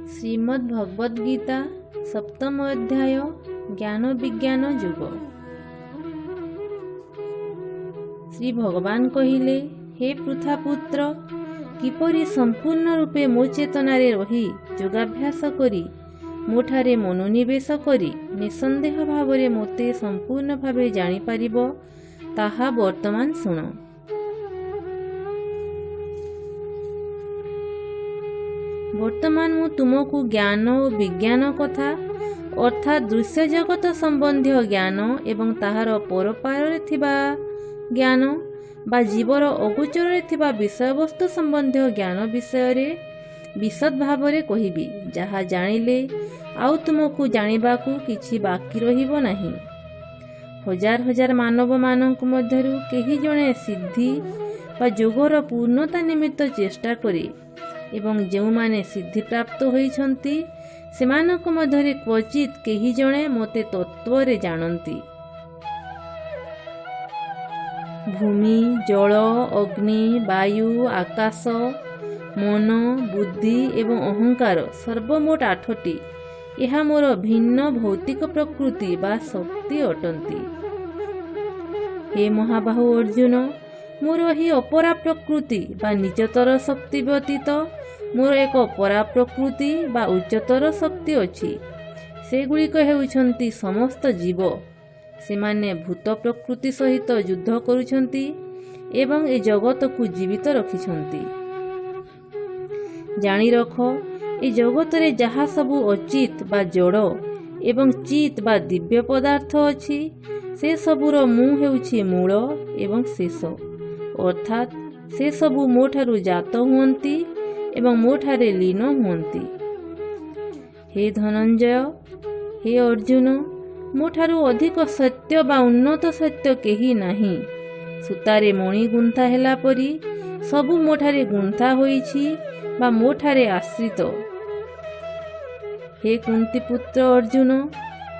ଶ୍ରୀମଦ୍ ଭଗବଦ୍ ଗୀତା, ସପ୍ତମ ଅଧ୍ୟାୟ, ଜ୍ଞାନ ବିଜ୍ଞାନ ଯୋଗ। ଶ୍ରୀ ଭଗବାନ କହିଲେ, ହେ ପୃଥାପୁତ୍ର, କିପରି ସମ୍ପୂର୍ଣ୍ଣ ରୂପେ ମୋ ଚେତନାରେ ରହି ଯୋଗାଭ୍ୟାସ କରି ମୋଠାରେ ମନୋନିବେଶ କରି ନିଃସନ୍ଦେହ ଭାବରେ ମୋତେ ସମ୍ପୂର୍ଣ୍ଣ ଭାବେ ଜାଣିପାରିବ, ତାହା ବର୍ତ୍ତମାନ ଶୁଣ। ବର୍ତ୍ତମାନ ମୁଁ ତୁମକୁ ଜ୍ଞାନ ଓ ବିଜ୍ଞାନ କଥା, ଅର୍ଥାତ୍ ଦୃଶ୍ୟ ଜଗତ ସମ୍ବନ୍ଧୀୟ ଜ୍ଞାନ ଏବଂ ତାହାର ପରପାରରେ ଥିବା ଜ୍ଞାନ ବା ଜୀବର ଅଗୋଚରରେ ଥିବା ବିଷୟବସ୍ତୁ ସମ୍ବନ୍ଧୀୟ ଜ୍ଞାନ ବିଷୟରେ ବିଶଦ ଭାବରେ କହିବି, ଯାହା ଜାଣିଲେ ଆଉ ତୁମକୁ ଜାଣିବାକୁ କିଛି ବାକି ରହିବ ନାହିଁ। ହଜାର ହଜାର ମାନବମାନଙ୍କ ମଧ୍ୟରୁ କେହି ଜଣେ ସିଦ୍ଧି ବା ଯୋଗର ପୂର୍ଣ୍ଣତା ନିମିତ୍ତ ଚେଷ୍ଟା କରେ ଏବଂ ଯେଉଁମାନେ ସିଦ୍ଧିପ୍ରାପ୍ତ ହୋଇଛନ୍ତି, ସେମାନଙ୍କ ମଧ୍ୟରେ କ୍ୱଚିତ୍ କେହି ଜଣେ ମୋତେ ତତ୍ତ୍ୱରେ ଜାଣନ୍ତି। ଭୂମି, ଜଳ, ଅଗ୍ନି, ବାୟୁ, ଆକାଶ, ମନ, ବୁଦ୍ଧି ଏବଂ ଅହଙ୍କାର, ସର୍ବମୋଟ ଆଠଟି, ଏହା ମୋର ଭିନ୍ନ ଭୌତିକ ପ୍ରକୃତି ବା ଶକ୍ତି ଅଟନ୍ତି। ହେ ମହାବାହୁ ଅର୍ଜୁନ, ମୋର ଏହି ଅପରା ପ୍ରକୃତି ବା ନିଜତର ଶକ୍ତି ବ୍ୟତୀତ ମୋର ଏକ ପରା ପ୍ରକୃତି ବା ଉଚ୍ଚତର ଶକ୍ତି ଅଛି। ସେଗୁଡ଼ିକ ହେଉଛନ୍ତି ସମସ୍ତ ଜୀବ। ସେମାନେ ଭୂତ ପ୍ରକୃତି ସହିତ ଯୁଦ୍ଧ କରୁଛନ୍ତି ଏବଂ ଏ ଜଗତକୁ ଜୀବିତ ରଖିଛନ୍ତି। ଜାଣି ରଖ, ଏ ଜଗତରେ ଯାହା ସବୁ ଅଚିତ ବା ଜଡ଼ ଏବଂ ଚିତ୍ ବା ଦିବ୍ୟ ପଦାର୍ଥ ଅଛି, ସେସବୁର ମୁଁ ହେଉଛି ମୂଳ ଏବଂ ଶେଷ, ଅର୍ଥାତ୍ ସେସବୁ ମୋଠାରୁ ଜାତ ହୁଅନ୍ତି ଏବଂ ମୋଠାରେ ଲୀନ ହୁଅନ୍ତି। ହେ ଧନଞ୍ଜୟ, ହେ ଅର୍ଜୁନ, ମୋଠାରୁ ଅଧିକ ସତ୍ୟ ବା ଉନ୍ନତ ସତ୍ୟ କେହି ନାହିଁ। ସୂତାରେ ମଣି ଗୁନ୍ଥା ହେଲା ପରି ସବୁ ମୋଠାରେ ଗୁନ୍ଥା ହୋଇଛି ବା ମୋଠାରେ ଆଶ୍ରିତ। ହେ କୁନ୍ତିପୁତ୍ର ଅର୍ଜୁନ,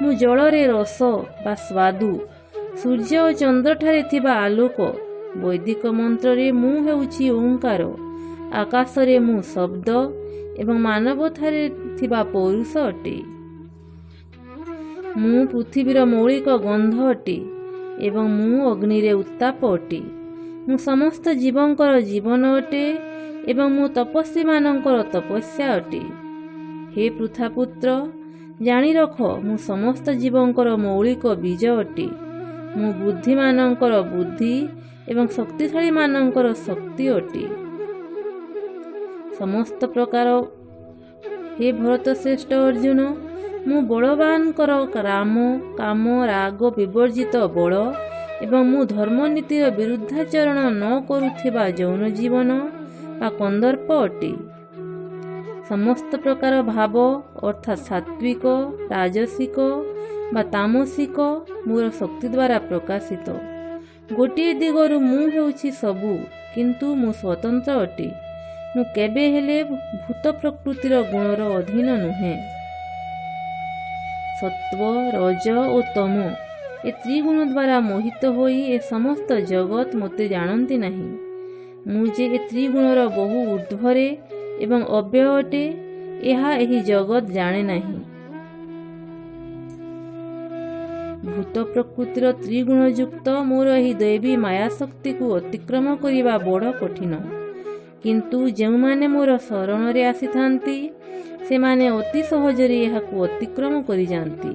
ମୁଁ ଜଳରେ ରସ ବା ସ୍ୱାଦୁ, ସୂର୍ଯ୍ୟ ଓ ଚନ୍ଦ୍ରଠାରେ ଥିବା ଆଲୋକ, ବୈଦିକ ମନ୍ତ୍ରରେ ମୁଁ ହେଉଛି ଓଙ୍କାର, ଆକାଶରେ ମୁଁ ଶବ୍ଦ ଏବଂ ମାନବଠାରେ ଥିବା ପୌରୁଷ ଅଟେ। ମୁଁ ପୃଥିବୀର ମୌଳିକ ଗନ୍ଧ ଅଟେ ଏବଂ ମୁଁ ଅଗ୍ନିରେ ଉତ୍ତାପ ଅଟେ। ମୁଁ ସମସ୍ତ ଜୀବଙ୍କର ଜୀବନ ଅଟେ ଏବଂ ମୁଁ ତପସ୍ୱୀମାନଙ୍କର ତପସ୍ୟା ଅଟେ। ହେ ପୃଥାପୁତ୍ର, ଜାଣି ରଖ, ମୁଁ ସମସ୍ତ ଜୀବଙ୍କର ମୌଳିକ ବୀଜ ଅଟେ। ମୁଁ ବୁଦ୍ଧିମାନଙ୍କର ବୁଦ୍ଧି ଏବଂ ଶକ୍ତିଶାଳୀମାନଙ୍କର ଶକ୍ତି ଅଟେ। ସମସ୍ତ ପ୍ରକାର, ହେ ଭରତ ଶ୍ରେଷ୍ଠ ଅର୍ଜୁନ, ମୁଁ ବଳବାନଙ୍କର ରାମ, କାମ, ରାଗ ବିବର୍ଜିତ ବଳ ଏବଂ ମୁଁ ଧର୍ମନୀତିର ବିରୁଦ୍ଧାଚରଣ ନ କରୁଥିବା ଯୌନ ଜୀବନ ବା କନ୍ଦର୍ପ ଅଟେ। ସମସ୍ତ ପ୍ରକାର ଭାବ, ଅର୍ଥାତ୍ ସାତ୍ତ୍ୱିକ, ରାଜସିକ ବା ତାମସିକ, ମୋର ଶକ୍ତି ଦ୍ୱାରା ପ୍ରକାଶିତ। ଗୋଟିଏ ଦିଗରୁ ମୁଁ ହେଉଛି ସବୁ, କିନ୍ତୁ ମୁଁ ସ୍ୱତନ୍ତ୍ର ଅଟେ। ମୁଁ କେବେ ହେଲେ ଭୂତ ପ୍ରକୃତିର ଗୁଣର ଅଧୀନ ନୁହେଁ। ସତ୍ତ୍ୱ, ରଜ ଓ ତମ ଏ ତ୍ରିଗୁଣ ଦ୍ୱାରା ମୋହିତ ହୋଇ ଏ ସମସ୍ତ ଜଗତ ମୋତେ ଜାଣନ୍ତି ନାହିଁ। ମୁଁ ଯେ ଏ ତ୍ରିଗୁଣର ବହୁ ଊର୍ଦ୍ଧ୍ୱରେ ଏବଂ ଅବ୍ୟୟ ଅଟେ, ଏହା ଏହି ଜଗତ ଜାଣେ ନାହିଁ। ଭୂତ ପ୍ରକୃତିର ତ୍ରିଗୁଣଯୁକ୍ତ ମୋର ଏହି ଦୈବୀ ମାୟାଶକ୍ତିକୁ ଅତିକ୍ରମ କରିବା ବଡ଼ କଠିନ, କିନ୍ତୁ ଯେଉଁମାନେ ମୋର ଶରଣରେ ଆସିଥାନ୍ତି, ସେମାନେ ଅତି ସହଜରେ ଏହାକୁ ଅତିକ୍ରମ କରିଯାଆନ୍ତି।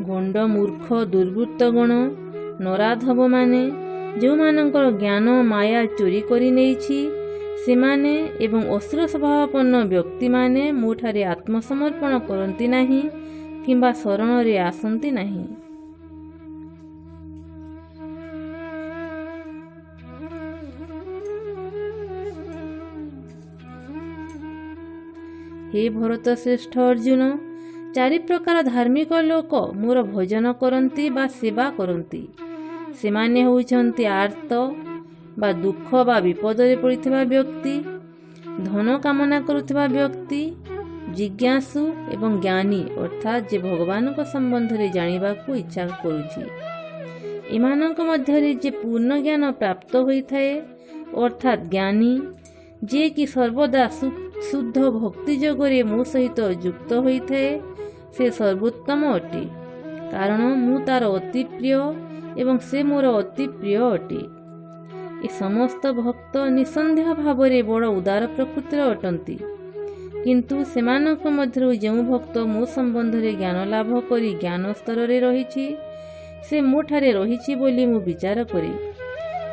ଗଣ୍ଡ, ମୂର୍ଖ, ଦୁର୍ବୃତ୍ତଗଣ, ନରାଧବମାନେ, ଯେଉଁମାନଙ୍କର ଜ୍ଞାନ ମାୟା ଚୋରି କରିନେଇଛି, ସେମାନେ ଏବଂ ଅସୁର ସ୍ୱଭାବାପନ୍ନ ବ୍ୟକ୍ତିମାନେ ମୋଠାରେ ଆତ୍ମସମର୍ପଣ କରନ୍ତି ନାହିଁ କିମ୍ବା ଶରଣରେ ଆସନ୍ତି ନାହିଁ। ହେ ଭରତ ଶ୍ରେଷ୍ଠ ଅର୍ଜୁନ, ଚାରି ପ୍ରକାର ଧାର୍ମିକ ଲୋକ ମୋର ଭଜନ କରନ୍ତି ବା ସେବା କରନ୍ତି। ସେମାନେ ହେଉଛନ୍ତି ଆର୍ତ୍ତ ବା ଦୁଃଖ ବା ବିପଦରେ ପଡ଼ିଥିବା ବ୍ୟକ୍ତି, ଧନ କାମନା କରୁଥିବା ବ୍ୟକ୍ତି, ଜିଜ୍ଞାସୁ ଏବଂ ଜ୍ଞାନୀ, ଅର୍ଥାତ୍ ଯେ ଭଗବାନଙ୍କ ସମ୍ବନ୍ଧରେ ଜାଣିବାକୁ ଇଚ୍ଛା କରୁଛି। ଏମାନଙ୍କ ମଧ୍ୟରେ ଯେ ପୂର୍ଣ୍ଣ ଜ୍ଞାନ ପ୍ରାପ୍ତ ହୋଇଥାଏ, ଅର୍ଥାତ୍ ଜ୍ଞାନୀ, ଯିଏକି ସର୍ବଦା ଶୁଦ୍ଧ ଭକ୍ତି ଯୋଗରେ ମୋ ସହିତ ଯୁକ୍ତ ହୋଇଥାଏ, ସେ ସର୍ବୋତ୍ତମ ଅଟେ, କାରଣ ମୁଁ ତାର ଅତି ପ୍ରିୟ ଏବଂ ସେ ମୋର ଅତି ପ୍ରିୟ ଅଟେ। ଏ ସମସ୍ତ ଭକ୍ତ ନିଃସନ୍ଦେହ ଭାବରେ ବଡ଼ ଉଦାର ପ୍ରକୃତିର ଅଟନ୍ତି, କିନ୍ତୁ ସେମାନଙ୍କ ମଧ୍ୟରୁ ଯେଉଁ ଭକ୍ତ ମୋ ସମ୍ବନ୍ଧରେ ଜ୍ଞାନ ଲାଭ କରି ଜ୍ଞାନ ସ୍ତରରେ ରହିଛି, ସେ ମୋଠାରେ ରହିଛି ବୋଲି ମୁଁ ବିଚାର କରେ।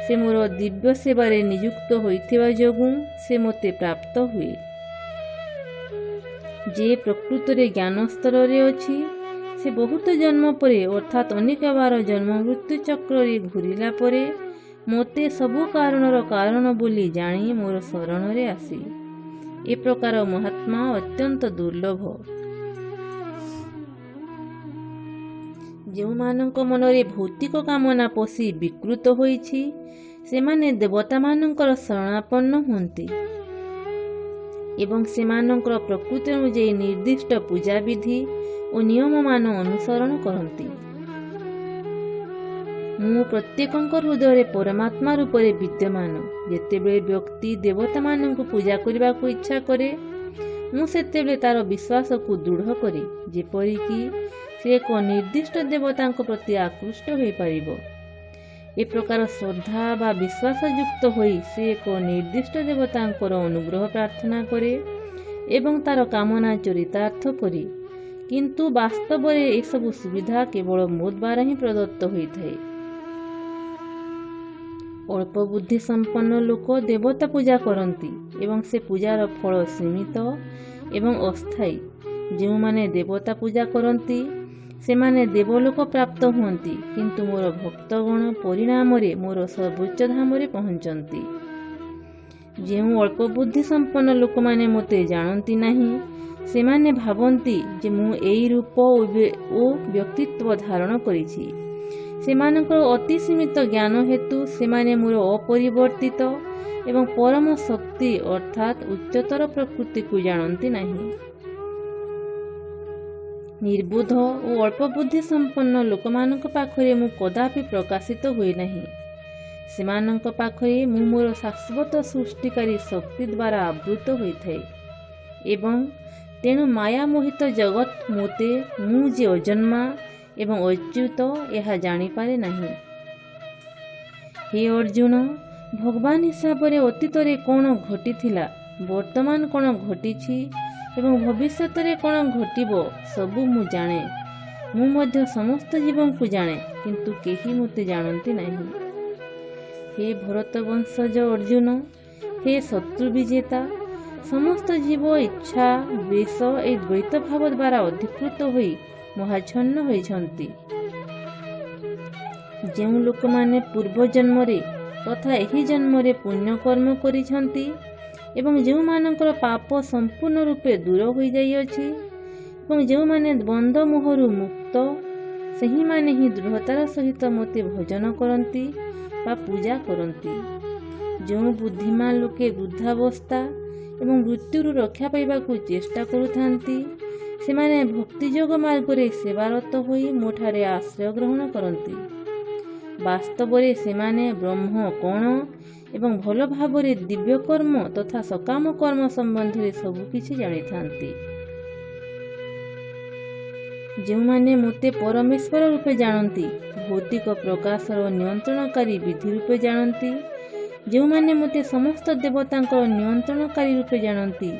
ସେ ମୋର ଦିବ୍ୟ ସେବାରେ ନିଯୁକ୍ତ ହୋଇଥିବା ଯୋଗୁଁ ସେ ମୋତେ ପ୍ରାପ୍ତ ହୁଏ। ଯେ ପ୍ରକୃତରେ ଜ୍ଞାନ ସ୍ତରରେ ଅଛି, ସେ ବହୁତ ଜନ୍ମ ପରେ, ଅର୍ଥାତ୍ ଅନେକବାର ଜନ୍ମ ମୃତ୍ୟୁ ଚକ୍ରରେ ଘୁରିଲା ପରେ ମୋତେ ସବୁ କାରଣର କାରଣ ବୋଲି ଜାଣି ମୋର ଶରଣରେ ଆସେ। ଏ ପ୍ରକାର ମହାତ୍ମା ଅତ୍ୟନ୍ତ ଦୁର୍ଲଭ। ଯେଉଁମାନଙ୍କ ମନରେ ଭୌତିକ କାମନା ପଶି ବିକୃତ ହୋଇଛି, ସେମାନେ ଦେବତାମାନଙ୍କର ଶରଣାପନ୍ନ ହୁଅନ୍ତି ଏବଂ ସେମାନଙ୍କର ପ୍ରକୃତି ଅନୁଯାୟୀ ନିର୍ଦ୍ଦିଷ୍ଟ ପୂଜାବିଧି ଓ ନିୟମମାନ ଅନୁସରଣ କରନ୍ତି। ମୁଁ ପ୍ରତ୍ୟେକଙ୍କ ହୃଦୟରେ ପରମାତ୍ମା ରୂପରେ ବିଦ୍ୟମାନ। ଯେତେବେଳେ ବ୍ୟକ୍ତି ଦେବତାମାନଙ୍କୁ ପୂଜା କରିବାକୁ ଇଚ୍ଛା କରେ, ମୁଁ ସେତେବେଳେ ତାର ବିଶ୍ୱାସକୁ ଦୃଢ଼ କରେ, ଯେପରିକି ସେ ଏକ ନିର୍ଦ୍ଦିଷ୍ଟ ଦେବତାଙ୍କ ପ୍ରତି ଆକୃଷ୍ଟ ହୋଇପାରିବ। ଏ ପ୍ରକାର ଶ୍ରଦ୍ଧା ବା ବିଶ୍ୱାସଯୁକ୍ତ ହୋଇ ସେ ଏକ ନିର୍ଦ୍ଦିଷ୍ଟ ଦେବତାଙ୍କର ଅନୁଗ୍ରହ ପ୍ରାର୍ଥନା କରେ ଏବଂ ତାର କାମନା ଚରିତାର୍ଥ କରେ। କିନ୍ତୁ ବାସ୍ତବରେ ଏସବୁ ସୁବିଧା କେବଳ ମୋ ଦ୍ୱାରା ହିଁ ପ୍ରଦତ୍ତ ହୋଇଥାଏ। ଅଳ୍ପ ବୁଦ୍ଧି ସମ୍ପନ୍ନ ଲୋକ ଦେବତା ପୂଜା କରନ୍ତି ଏବଂ ସେ ପୂଜାର ଫଳ ସୀମିତ ଏବଂ ଅସ୍ଥାୟୀ। ଯେଉଁମାନେ ଦେବତା ପୂଜା କରନ୍ତି, ସେମାନେ ଦେବଲୋକ ପ୍ରାପ୍ତ ହୁଅନ୍ତି, କିନ୍ତୁ ମୋର ଭକ୍ତଗଣ ପରିଣାମରେ ମୋର ସର୍ବୋଚ୍ଚ ଧାମରେ ପହଞ୍ଚନ୍ତି। ଯେଉଁ ଅଳ୍ପ ବୁଦ୍ଧି ସମ୍ପନ୍ନ ଲୋକମାନେ ମୋତେ ଜାଣନ୍ତି ନାହିଁ, ସେମାନେ ଭାବନ୍ତି ଯେ ମୁଁ ଏଇ ରୂପ ଓ ବ୍ୟକ୍ତିତ୍ୱ ଧାରଣ କରିଛି। ସେମାନଙ୍କର ଅତି ସୀମିତ ଜ୍ଞାନ ହେତୁ ସେମାନେ ମୋର ଅପରିବର୍ତ୍ତିତ ଏବଂ ପରମ ଶକ୍ତି, ଅର୍ଥାତ୍ ଉଚ୍ଚତର ପ୍ରକୃତିକୁ ଜାଣନ୍ତି ନାହିଁ। ନିର୍ବୋଧ ଓ ଅଳ୍ପ ବୁଦ୍ଧି ସମ୍ପନ୍ନ ଲୋକମାନଙ୍କ ପାଖରେ ମୁଁ କଦାପି ପ୍ରକାଶିତ ହୁଏ ନାହିଁ। ସେମାନଙ୍କ ପାଖରେ ମୁଁ ମୋର ଶାଶ୍ୱତ ସୃଷ୍ଟିକାରୀ ଶକ୍ତି ଦ୍ୱାରା ଆବୃତ ହୋଇଥାଏ ଏବଂ ତେଣୁ ମାୟାମୋହିତ ଜଗତ ମୋତେ, ମୁଁ ଯେ ଅଜନ୍ମା ଏବଂ ଅଚ୍ୟୁତ, ଏହା ଜାଣିପାରେ ନାହିଁ। ହେ ଅର୍ଜୁନ, ଭଗବାନ ହିସାବରେ ଅତୀତରେ କ'ଣ ଘଟିଥିଲା, ବର୍ତ୍ତମାନ କ'ଣ ଘଟିଛି ଏବଂ ଭବିଷ୍ୟତରେ କ'ଣ ଘଟିବ, ସବୁ ମୁଁ ଜାଣେ। ମୁଁ ମଧ୍ୟ ସମସ୍ତ ଜୀବଙ୍କୁ ଜାଣେ, କିନ୍ତୁ କେହି ମୋତେ ଜାଣନ୍ତି ନାହିଁ। ହେ ଭରତ ବଂଶଜ ଅର୍ଜୁନ, ହେ ଶତ୍ରୁ ବିଜେତା, ସମସ୍ତ ଜୀବ ଇଚ୍ଛା, ଦ୍ୱେଷ ଏହି ଦ୍ୱୈତ ଭାବ ଦ୍ୱାରା ଅଧିକୃତ ହୋଇ ମୋହାଚ୍ଛନ୍ନ ହୋଇଛନ୍ତି। ଯେଉଁ ଲୋକମାନେ ପୂର୍ବ ଜନ୍ମରେ ତଥା ଏହି ଜନ୍ମରେ ପୁଣ୍ୟକର୍ମ କରିଛନ୍ତି ଏବଂ ଯେଉଁମାନଙ୍କର ପାପ ସମ୍ପୂର୍ଣ୍ଣ ରୂପେ ଦୂର ହୋଇଯାଇଅଛି ଏବଂ ଯେଉଁମାନେ ଦ୍ୱନ୍ଦ୍ୱ ମୋହରୁ ମୁକ୍ତ, ସେହିମାନେ ହିଁ ଦୃଢ଼ତାର ସହିତ ମୋତେ ଭଜନ କରନ୍ତି ବା ପୂଜା କରନ୍ତି। ଯେଉଁ ବୁଦ୍ଧିମାନ ଲୋକେ ବୃଦ୍ଧାବସ୍ଥା ଏବଂ ମୃତ୍ୟୁରୁ ରକ୍ଷା ପାଇବାକୁ ଚେଷ୍ଟା କରୁଥାନ୍ତି, ସେମାନେ ଭକ୍ତିଯୋଗ ମାର୍ଗରେ ସେବାରତ ହୋଇ ମୋଠାରେ ଆଶ୍ରୟ ଗ୍ରହଣ କରନ୍ତି। ବାସ୍ତବରେ ସେମାନେ ବ୍ରହ୍ମ କ'ଣ ଏବଂ ଭଲ ଭାବରେ ଦିବ୍ୟ କର୍ମ ତଥା ସକାମ କର୍ମ ସମ୍ବନ୍ଧରେ ସବୁକିଛି ଜାଣିଥାନ୍ତି। ଯେଉଁମାନେ ମୋତେ ପରମେଶ୍ୱର ରୂପେ ଜାଣନ୍ତି, ଭୌତିକ ପ୍ରକାଶର ନିୟନ୍ତ୍ରଣକାରୀ ବିଧି ରୂପେ ଜାଣନ୍ତି, ଯେଉଁମାନେ ମୋତେ ସମସ୍ତ ଦେବତାଙ୍କର ନିୟନ୍ତ୍ରଣକାରୀ ରୂପେ ଜାଣନ୍ତି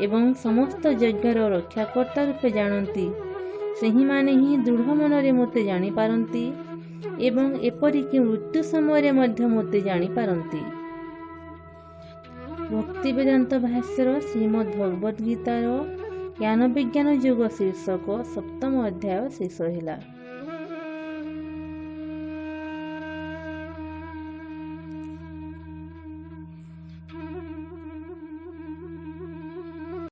ଏବଂ ସମସ୍ତ ଯଜ୍ଞର ରକ୍ଷାକର୍ତ୍ତା ରୂପେ ଜାଣନ୍ତି, ସେହିମାନେ ହିଁ ଦୃଢ଼ ମନରେ ମୋତେ ଜାଣିପାରନ୍ତି ଏବଂ ଏପରିକି ମୃତ୍ୟୁ ସମୟରେ ମଧ୍ୟ ମୋତେ ଜାଣିପାରନ୍ତି। ଭକ୍ତି ବେଦାନ୍ତ ଭାଷ୍ୟର ଶ୍ରୀମଦ୍ ଭଗବଦ୍ ଗୀତାର ଜ୍ଞାନ ବିଜ୍ଞାନ ଯୋଗ ଶୀର୍ଷକ ସପ୍ତମ ଅଧ୍ୟାୟ ଶେଷ ହେଲା।